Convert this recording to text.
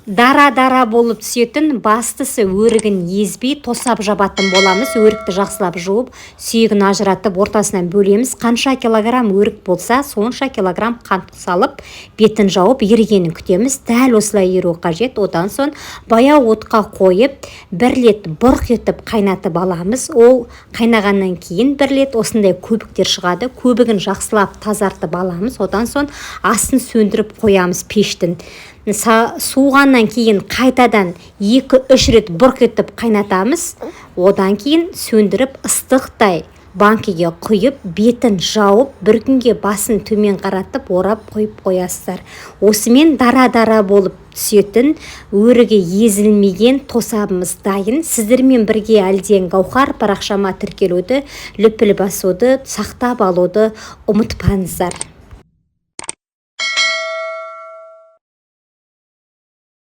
Дара-дара болып түсетін. Бастысы, өрігін езбей, тосап жабатын боламыз. Өрікті жақсылап жуып, сүйегін ажыратып, ортасынан бөлеміз. Қанша килограмм өрік болса, сонша килограмм қант салып, бетін жауып, ерігенін күтеміз. Дәл осылай еру қажет. Одан соң баяу отқа қойып, бір рет бұрқ етіп қайнатып аламыз. Ол қайнағаннан кейін бір рет осындай көбіктер шығады. Көбігін жақсылап тазартып аламыз. Одан соң астын сөндіріп қоямыз пештің. Суығаннан кейін қайтадан 2-3 рет бұрқ етіп қайнатамыз. Одан кейін сөндіріп, ыстықтай банкіге құйып, бетін жауып, бір күнге басын төмен қаратып, орап қойып қоясыздар. Осымен дара-дара болып түсетін, өрігі езілмеген тосабымыз дайын. Сіздермен бірге Әлден Гауһар. Парақшама тіркелуді, лүпіл басуды, сақтап алуды ұмытпаңыздар.